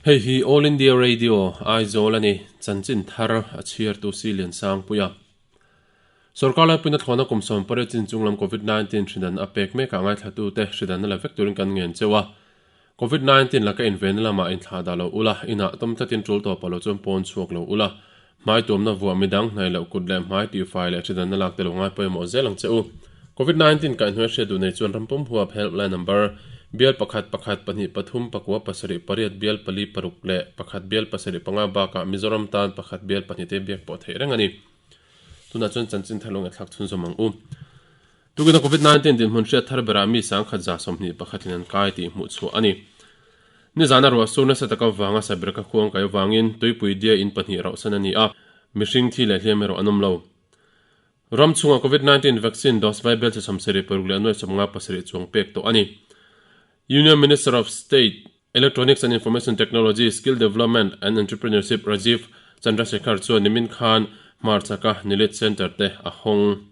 Hei hi All India Radio, Aizawl a ni. Chanchin thar a chhiartu Si Liansangpuia. Sorkar laipuina thlawhna kum 18 chin chunglam Covid 19 hridan a pek mekah ngaithlatute hridan a la vek turin kan ngen cheu a. Covid 19 laka invenna lamah inthlah dah lo ula, inah tawm tlatin tul tawpah lo chuan pawn chhuak lo ula. Hmai tuamna vuah midang hnaih loh kut leh hmai tihfai leh hridanna lak te lo ngai pawimawh zel ang che u. Covid 19 kaihhnuai hriat duh nei chuan rampum huap helpline number bial pakhat pakhat pahnih pathum pakua pasarih pariat bial pali paruk leh pakhat bial pasarih panga bakah Mizoram tan pakhat bial pahnih te biak pawh theih reng a ni. Tunah chuan chanchin thar lo ngaihthlak chhunzawm ang u. Tukina Covid 19 dinhmun hriat thar berah mi 1121 pakhatin an kai tih hmuh chhuah a ni. Nizana ruah sur nasa taka vanga Saberka khuang kai avangin tuipui dia in pahnih rauhsan a ni a, mihring thi leh hliam erawh an awm lo. Ram chhunga Covid 19 vaccine dose vai bel chi sawmsarih paruk leh nuai sawmnga pasarih chuang pek tawh a ni. Union Minister of State, Electronics and Information Technology, Skill Development and Entrepreneurship Rajeev Chandrasekhar chuan nimin khan hmarchhaka Nilit Centre te a hawng.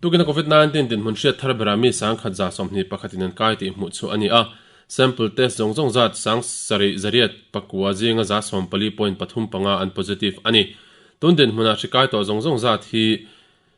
Tukina Covid 19 dinhmun hriat thar berah mi 1121 pakhatin an kai tih hmuh chhuah a ni a, sample test zawng zawng zat sang sarih zariat pakua zinga 14.35 an positive a ni. Tun dinhmunah hri kai tawh zawng zawng zat hi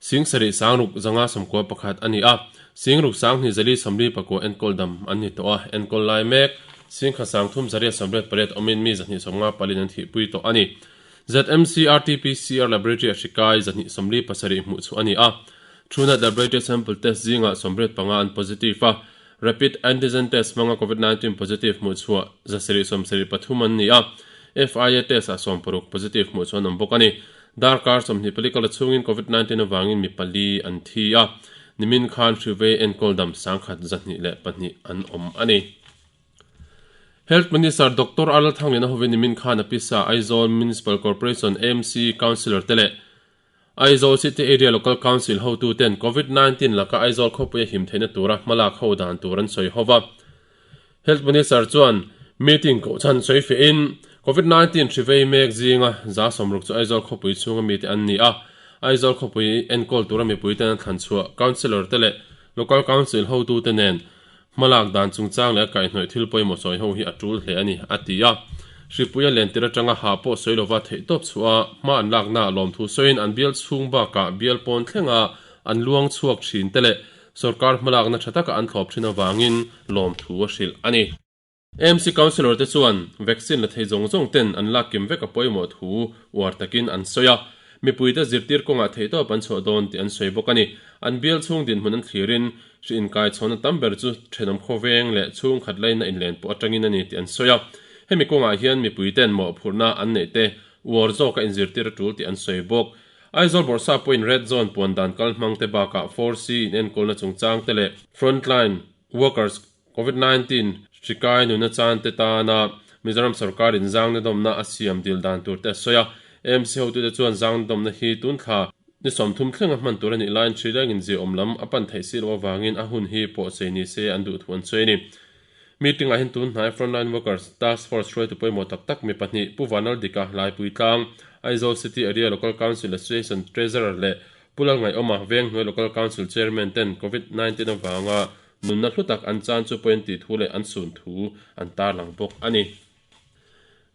7 691 a ni a, 6 2 4 49 enkawl dam an ni tawh a, enkawl lai mek 1388 awmin mi 254 an thihpui tawh a ni. ZMC RT-PCR Laboratory a hri kai 247 hmuh chhuah a ni a, Truenat Laboratory sample test zingah 85 an positive a, Rapid Antigen Test hmanga Covid 19 positive hmuh chhuah 773 an ni a, FIA test ah 60 positive hmuh chhuah an awm bawk a ni. Darkar 24 kal chhungin Covid 19 avangin mi pali an thi a, nimin khan hrivei enkawl dam 102 an awm a ni. Health Minister Doctor Arnold Thangliana hovin nimin khan a pisa Aizawl Municipal Corporation, AMC, Councillor te leh Aizawl City Area Local Council hotu ten Covid 19 laka Aizawl khawpui a him theihna tura hmalak ho dan tur an sawi ho va. Health Minister chuan meeting koh chhan sawi fiahin Covid 19 hrivei mek zinga 60 chu Aizawl khawpui chhunga mite an ni a, Aizawl khawpui enkawl tura mipui ten an thlan chhuah Councillor te leh Local Council hotu te nen Hmalak dan chungchang leh a kaihhnawih thil pawimawh sawi ho hi a tul hle a ni, a ti a. Hripuia lentir atanga ha pawh sawi lova theihtawp chhuah a, hma an laknaah lawmthu sawiin an bial chhung bakah bial pawn thlenga an luang chhuak thin te leh sorkar hmalakna tha taka an thlawp thin avangin lawmthu a hrilh a ni. AMC Councillor te chuan vaccine la thei zawng zawng ten an lak kim vek a pawimawh thu uar takin an sawi a, mipuite zirtir kawngah theihtawp an chhuah dawn tih an sawi bawk a ni. An bial chhung dinhmun an thlirin hri inkaichhawnna tam ber chu thenawm khawveng leh chhungkhat laina inlen pawh atangin a ni tih an sawi a. Hemi kawngah hian mipuiten mawhphurhna an neih te uar zawka inzirtir a tul tih an sawi bawk. Aizawl Bawrhsa pawhin Red Zone puan dan kal hmang te bakah 4C inenkawlna chungchang te leh Frontline Workers Covid 19 hri kai nuna chan te tana Mizoram sorkar in zangna dawmna a siam dil dan tur te a sawi a. AMC hotute chuan zangna dawmna hi tun thla ni 30 thlenga hman tur a nih laiin hri lengin ziaawm lam a pan theih si loh avangin a hun hi pawhchei ni se an duh thu an sawi a ni. Meeting ah hian tun hnai Frontline Workers Task Force hruaitu pawimawh tak tak mi pahnih Pu Vanaldika Laipuitlang, Aizawl City Area Local Council Association Treasurer leh Pu Lalngaiawma Venghnuai Local Council Chairman ten Covid 19 avanga Nunna hlu tak an chan chu pawhin tih thu leh an sun thu an tarlang bawk a ni.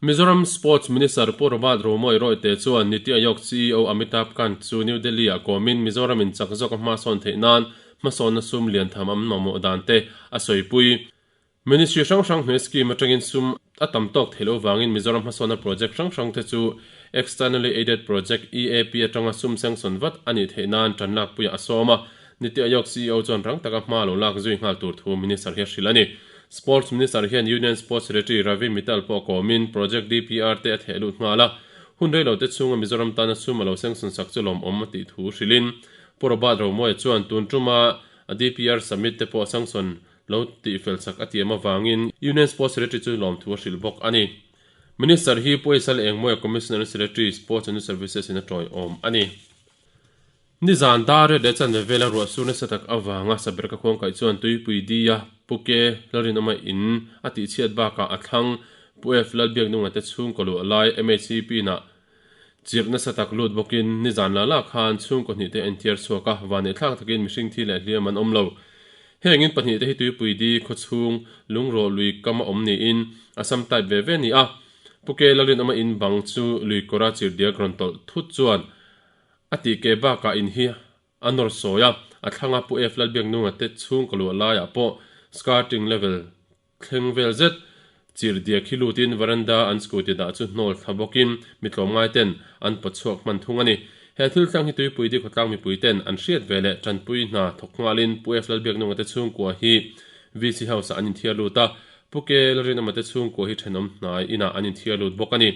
Mizoram Sports Minister Pu Robert Romawia Royte chuan Niti Aayog CEO Amitabh Kant chu New Delhi ah kawmin Mizoram in chak zawk a hmasawn theih nan hmasawnna sum lian tham an mamawh dan te a sawipui. Ministry hrang hrang hnuai scheme atangin sum a tam tawk theih loh vangin Mizoram hmasawnna project hrang hrang te chu Externally Aided Project, EAP, atanga sum sengsawn vat a nih theih nan tanlakpuiah a sawm a. Niti Aayog CEO chuan rang taka hma lo lak zui nghal tur thu Minister hi a hrilh a ni. Sports Minister hian Union Sports Secretary Ravi Mittal pawh kawmin Project DPR te a theh lut nghal a, hun reilo te chhunga Mizoram tana sum a lo sengsawn sak chu lawmawm a tih thu hrilhin Pu Robert Romawia chuan tun tuma a DPR submit te pawh sangsawn lo tihfel sak a tiam avangin Union Sports Secretary chu lawmthu a hrilh bawk a ni. Minister hi Pu Aisal Engmawia Commissioner Secretary Sports and Youth Services in a tawiawm a ni. Nizan dar riat leh chanve vela ruah sur nasa tak avanga Saberka khuang kaih chuan tuipui dia Pu Ke Lalrinawma in a tihchhiat bakah a thlang Pu F Lalbiaknunga te chhungkaw luah lai MHCP inah chirh nasa tak lut bawkin nizan la la khan chhungkaw hnih te a inthiar chhuak a, vanneih thlak takin mihring thi leh hliam an awm lo. Heng in pahnihte hi Tuipui Di khawchhung lungrawh lui kam a awm niin Assam type ve ve a ni a. Pu Ke Lalrinawma in bang chu lui kawra chirhdiak rawn tawlh thut chuan a tih ke bakah in hi a nawr sawi a, a thlanga Pu F Lalbiaknunga te chhungkaw luah laiah pawh skirting level Thleng vel zet chirh diak hi lutin veranda an scooty dah chu hnawl thla bawkin mi tlawmngai ten an pawt chhuak hman thung a ni. He thil tlang hi Tuipui di khawtlang mipui ten an hriat ve leh tanpui hna thawk nghalin Pu F Lalbiaknunga te chhungkua hi VC House ah an inthiar lut a, Pu K Lalrinawma te chhungkua hi thenawm hnai inah an inthiar lut bawk a ni.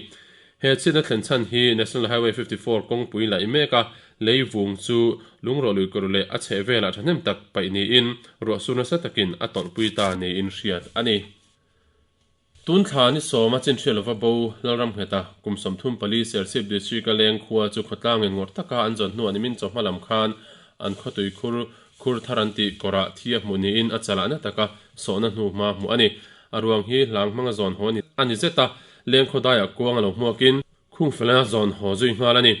He chhiatna thlen chhan hi National Highway 54 kawngpui laih mek a, lei vung chu lungrawh lui kawr leh a chheh velah thahnem tak paih niin ruahsur nasa takin a tawlhpui ta niin hriat a ni. Tun thla ni sawma chin hriat lova bo Lalram Ngheta kum 34 Serchhip District a leng khua chu khawtlangin ngawrh taka an zawn hnuah nimin chawhma lam khan an khawtui khur khur thar an tih kawrah thi a hmuh niin a chalah na taka sawhna hnu hma hmuh a ni. A ruang hi hlang hmanga zawn haw a ni zet a, Lengkhaw daiah kuang a lo hmuakin khung felna zawn haw zui nghal a ni.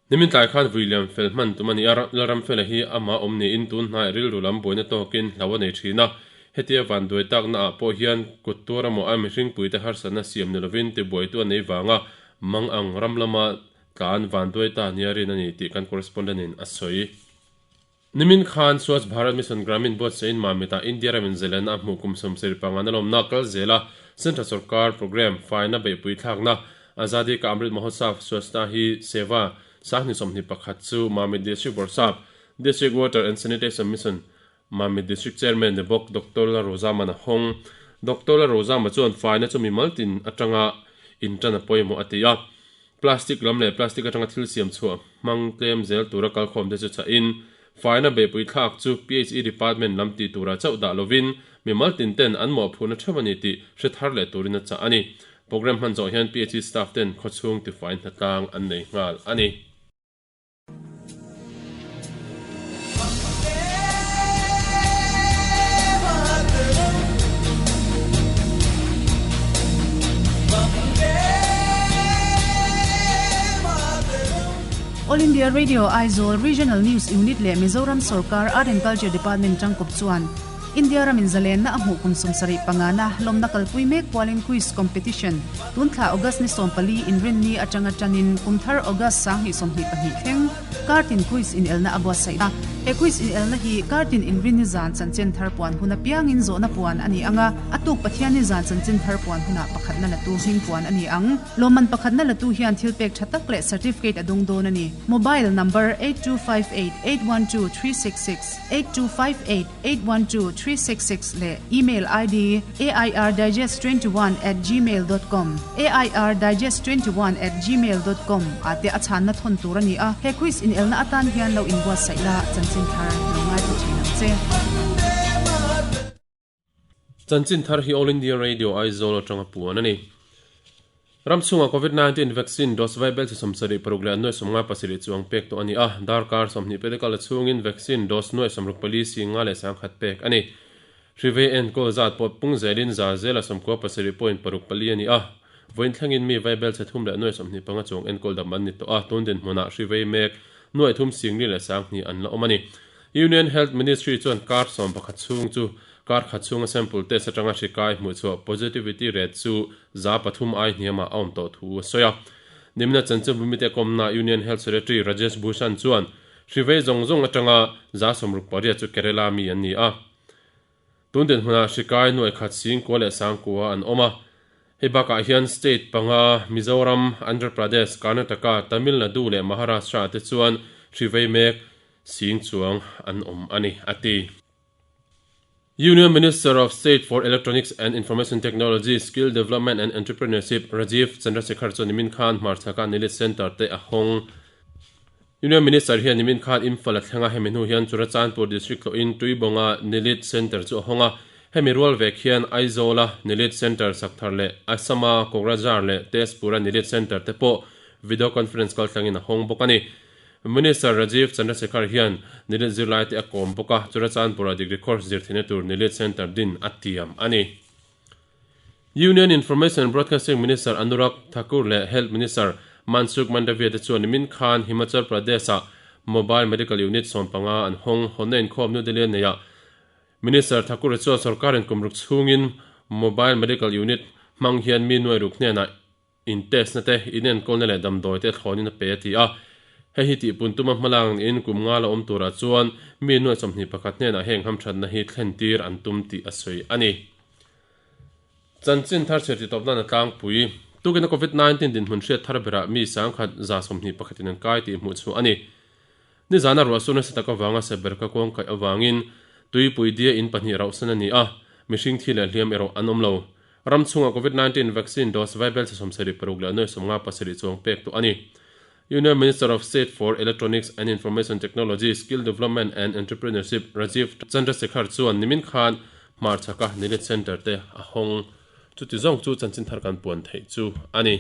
Nimin tlai khan vui liam fel hman tum a ni a, Lalramfela hi amah awm niin tun hnaiah rilru lam buaina tawkin hlau a nei thin a. Hetia van duai takna ah pawh hian kut tuar emaw a mihringpuite harsatna siam ni lovin tibuaitu a nei vanga mang ang ram lama tlan van duai ta nia rin a ni tih kan correspondent in a sawi. Nimin khan Swachh Bharat Mission Gramin buatsaih in Mamit-ah India ramin zailenna a hmuh kum 75 na lawmna kal zel a, Central Sorkar Programme faina beihpui thlakna Azadi Ka Amrit Mahotsav Swachhta Hi Seva Sangni 21 chu Mamit District Bawrhsap, District Water and Sanitation Mission Mamit District Chairman ni bawk Doctor Lalrozaman a hawng. Doctor Lalrozama chuan faina chu mimal tin atanga intan a pawimawh a ti a. Plastic lam leh plastic atanga thil siam chhuah hmang tlem zel tura kalkhawm te chu chah in, faina beihpui thlak chu PHE Department lam tih turah chauh dah lovin mimal tin ten an mawhphurhna theuh a ni tih hre thar leh turin a chah a ni. Programme hman zawh hian PHE staff ten khawchhung tifai hnatlang an nei nghal a ni. All India Radio Aizawl Regional News Unit leh Mizoram Sorkar Art and Culture Department tangkawp chuan India ramin zalenna a hmuh kum 75 na lawmna kalpui mek pualin Quiz Competition tun thla August ni 14 inrinni atanga tanin kum thar August 2022 thleng Kartin Quiz inelna a buatsaih a. He quiz inelna hi Kartin inrinni zan chanchin thar puan hun apiangin zawhna puan a ni ang a, a tuk Pathianni zan chanchin thar puan hunah pakhatna latu hming puan a ni ang. Lawmman pakhatna latu hian thilpek tha tak leh certificate a dung dawn a ni. Mobile number 8258812366, 8258812366 leh email ID airdigest21@gmail dot com, airdigest21 at gmail dot com, ah te a chhanna thawn tur a ni a. He quiz inelna atan hian lo inbuatsaih la, chanchin thar lo ngaithla thin ang che. Chanchin thar hi All India Radio Aizawl atanga puan a ni. Ram chhungah Covid 19 vaccine dose vaibel chi 76 leh 97 chuang pek tawh a ni a, darkar 20 pedical chhungin vaccine dose 64 singa leh 10,000 pek a ni. Hri vei enkawl zat pawh pung zelin za zela 97 point paruk pali a ni a, vawiin thlengin mi vaibel chhe thum leh 25 chuang enkawl dam an ni tawh a, tun dinhmunah hri vei mek nuaih thum singli leh 20 an la awm a ni. Union Health Ministry chuan kar 11 chhung chu kar khat chhunga sample test atanga hri kai hmuh chhuah positivity rate chu 3% ai hniamah a awm tawh thu a sawi a. Nimina chanchin bumite kawmna Union Health Secretary Rajesh Bhushan chuan hri vei zawng zawng atanga 68% chu Kerala mi an ni a. Tun dinhmunah hri kai nuai khat singkua leh sangkua an awm a. Hei bakah hian state panga Mizoram, Andhra Pradesh, Karnataka, Tamil Nadu leh Maharashtra te chuan hri vei mek sing chuang an awm a ni, a ti. Union Minister of State for Electronics and Information Technology, Skill Development and Entrepreneurship Rajeev Chandrasekhar chuan nimin khan hmarchhaka Nilit Centre te a hawng. Union Minister hian nimin khan Imphal a thleng a, hemi hnu hian Churachandpur District tlawhin Tuibonga Nilit Centre chu a hawng a. Hemi rual vek hian Aizawla Nilit Centre Sakthar leh Assama Kokrajhar leh Tezpura Nilit Centre te pawh video conference kaltlangin a hawng bawk a ni. Minister Rajeev Chandrasekhar hian Nilit zirlaite a kawm bawk a, Churachandpur-ah degree course zir theihna tur Nilit Centre din a tiam a ni. Union Information and Broadcasting Minister Anurag Thakur leh Health Minister Mansukh Mandaviya te chuan nimin khan Himachal Pradesh-ah Mobile Medical Unit 15 an hawng hawnna inkhawm New Delhi-a neihah. Minister Thakur chuan sorkarin kum ruk chhungin Mobile Medical Unit hmang hian mi nuai ruk hnenah in test na te, inenkawlna leh damdawi te thlawnin a pe a ti a. Hei hi tihpun tuma hmalak niin kum nga la awm turah chuan mi nuai 21 hnenah heng hamthatna hi thlen tir an tum tih a sawi a ni. Chanchin thar chhiar titawp nan a tlangpui. Tukin a Covid 19 dinhmun hriat thar berah mi sangkhat 121 in an kai tih hmuh chhuah a ni. Nizana ruahsur nasa tak avanga Seberka kuang kaih avangin tuipui dia in pahnih rauhsan a ni a, mihring thi leh hliam erawh an awm lo. Ram chhungah Covid 19 vaccine dose vaibel chhe 76 leh nuai 57 chuang pek tawh a ni. Union Minister of State for Electronics and Information Technology, Skill Development and Entrepreneurship Rajeev Chandrasekhar chuan nimin khan hmarchhaka Nilit Centre te a hawng. Chuti zawng chu chanchin thar kan puan theih chu a ni.